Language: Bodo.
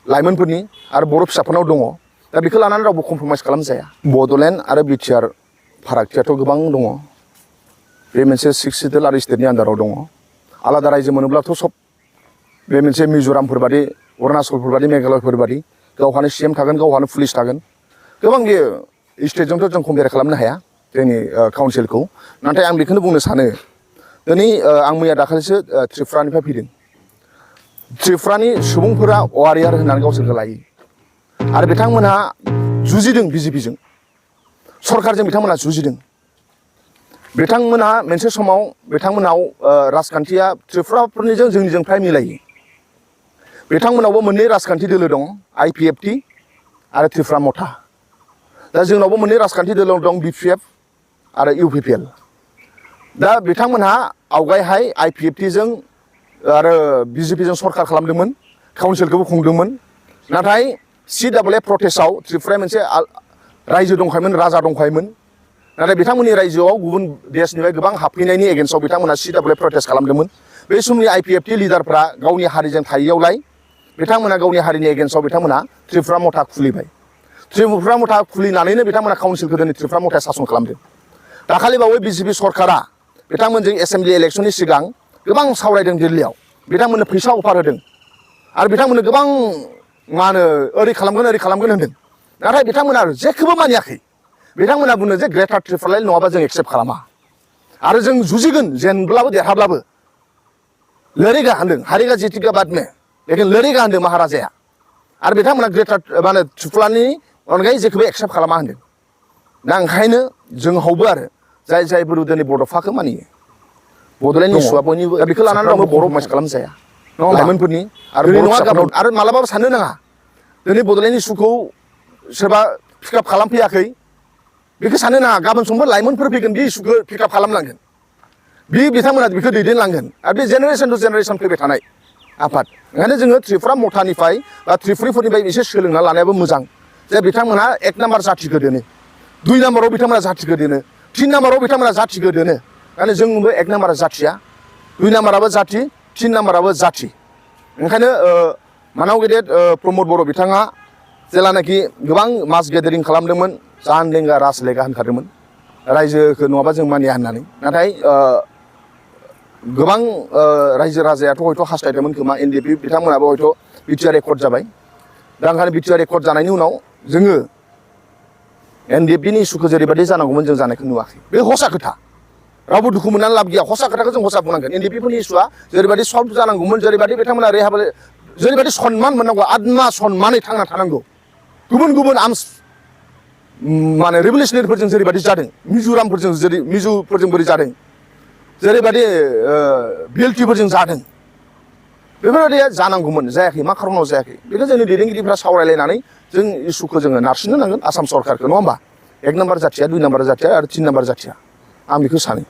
लाइमोनफोरनि आरो बर' फिसाफोरनाव दङ दा बेखौ लानानै रावबो कमप्रमाइज खालामजाया बड'लेण्ड आरो बिटिआर फारागथियाथ' गोबां दङ बे मोनसे 6 सिडुल आरो स्टेटनि आन्दाराव दङ आलादा रायजो मोनोब्लाथ' सब बे मोनसे मिज'रामफोर बादि अरुणाचलफोर बादि मेघालयफोर बादि गावहानो सीएम थागोन गावहानो पुलिस थागोन गोबां बे स्टेटजोंथ' जों कम्पेयार खालामनो हाया जोंनि काउन्सिलखौ नाथाय आं बेखौनो बुंनो सानो दिनै आं मैया दाखालिसो त्रिपुरानिफ्राय फैदों त्रिपुरानि सुबुंफोरा वारियार होननानै गावसोरखौ लायो आरो बिथांमोनहा जुजिदों बिजेपिजों सरकारजों बिथांमोनहा जुजिदों बिथांमोनहा मोनसे समाव बिथांमोनाव राजखान्थिया त्रिपुराफोरनिजों जोंनिजों फ्राय मिलायो बिथांमोनावबो मोननै राजखान्थि दोलो दं आईपीएफटी आरो त्रिपुरा मथा दा जोंनावबो मोननै राजखान्थि दोलो दं बीपीएफ आरो यूपीपीएल दा बिथांमोनहा आवगायहाय आईपीएफटीजों आरो बीजेपीजों सरकार खालामदोंमोन काउन्सिलखौबो खुंदोंमोन नाथाय CAA प्रटेस्टआव त्रिपुराया मोनसे रायजो दंखायोमोन राजा दंखायोमन नाथाय बिथांमोननि रायजोआव गुबुन देशनिफ्राय गोबां हाबफैनायनि एगेन्स्टआव बिथांमोना CAA प्रटेस्ट खालामदोंमोन बे समनि आईपीएफटी लिडारफ्रा गावनि हारिजों थायैयावलाय बिथांमोना गावनि हारिनि एगेन्स्टआव बिथांमोना त्रिपुरा मथा खुलिबाय त्रिपुरा मथा खुलिनानैनो बिथांमोना काउन्सिलखौ दिनै त्रिपुरा मथाया सासन खालामदों दाखालि बावै बीजेपी सरकारा बिथांमोनजों एसेम्बलि इलेक्शननि सिगां गोबां सावरायदों दिल्लीयाव बिथांमोननो फैसा अफार होदों आरो बिथांमोननो गोबां मा होनो ओरै खालामगोन होनदों नाथाय बिथांमोना जेखौबो मानियाखै बिथांमोना बुङो जे ग्रेटार त्रिपुरा नङाबा जों एक्सेप्ट खालामा आरो जों जुजिगोन जेनब्लाबो देरहाब्लाबो लड़ेगा होनदों हारेगा जीतेगा बाद में लेकिन लड़ेगा होनदों महाराजाया आरो बिथांमोना ग्रेटार माने त्रिपुरानि अनगायै जेखौबो एक्सेप्ट खालामा होनदों दा ओंखायनो जोंहावबो आरो जायफोर दिनै बड'फाखौ मानियो बड'लेण्ड इस्युआ बयनिबो दा बेखौ लानानै रावबो कमप्रमाइज खालामजाया लाइमोनफोरनि आरो नङा आरो मालाबाबो साननो नाङा दिनै बड'लेण्ड इस्युखौ सोरबा पिकआप खालामफैयाखै बेखौ साननो नाङा गाबोन समफोर लाइमोनफोर फैगोन बे इस्युखौ पिकआप खालामलांगोन बे बिथांमोना बेखौ दैदेनलांगोन आरो बे जेनेरेसन टु जेनेरेसन फैबाय थानाय आफाद ओंखायनो जोङो त्रिपुरा मथानिफ्राय बा त्रिपुरिफोरनिफ्राय एसे सोलोंना लानायाबो मोजां जे बिथांमोना 1 नाम्बार जाथिखौ दोनो 2 नाम्बाराव बिथांमोना जाथिखौ दोनो 3 नाम्बाराव बिथांमोना जाथिखौ दोनो माने जोंबो 1 नाम्बार जाथिया 2 नाम्बाराबो जाथि 3 नाम्बाराबो जाथि ओंखायनो मानाव गेदेर प्रमद बर' बिथाङा जेलानाखि गोबां मास गेदारिं खालामदोंमोन जाहान लेंगा राज लेगा होनखादोंमोन रायजोखौ नङाबा जों मानिया होननानै नाथाय गोबां रायजो राजायाथ' हयथ' हास्थायदोंमोन खोमा एनडिएफबि बिथांमोनाबो हयथ' बिटिआर एकर्ड जाबाय दा ओंखायनो बिटिआर एकर्ड जानायनि उनाव जोङो एनडिएफबिनि इस्युखौ जेरैबायदि जानांगौमोन जों जानायखौ नुवाखै बे हसा खोथा रावबो दुखु मोननानै लाब गैया हसा खोथाखौ जों हसा बुंनांगोन एनडिएफबिफोरनि इस्युआ जेरैबायदि सल्भ जानांगौमोन जेरैबायदि बिथांमोना जेरैबायदि सन्मान मोननांगौ आत्मा सन्मानै थांना थानांगौ गुबुन आर्मस माने रिभलिउसनारिफोरजों जेरैबायदि जादों मिजुफोरजों बोरै जादों जेरैबायदि बिएलटिफोरजों जादों बेफोरबायदिया जानांगौमोन जायाखै मा खारनाव जायाखै बेखौ जोंनि दैदेनगिरिफ्रा सावरायलायनानै जों इस्युखौ जोङो नारसिननो नांगोन आसाम सरकारखौ नङा होमबा 1 नाम्बार जाथिया 2 नाम्बार जाथिया आरो 3 नाम्बार जाथिया आं बेखौ सानो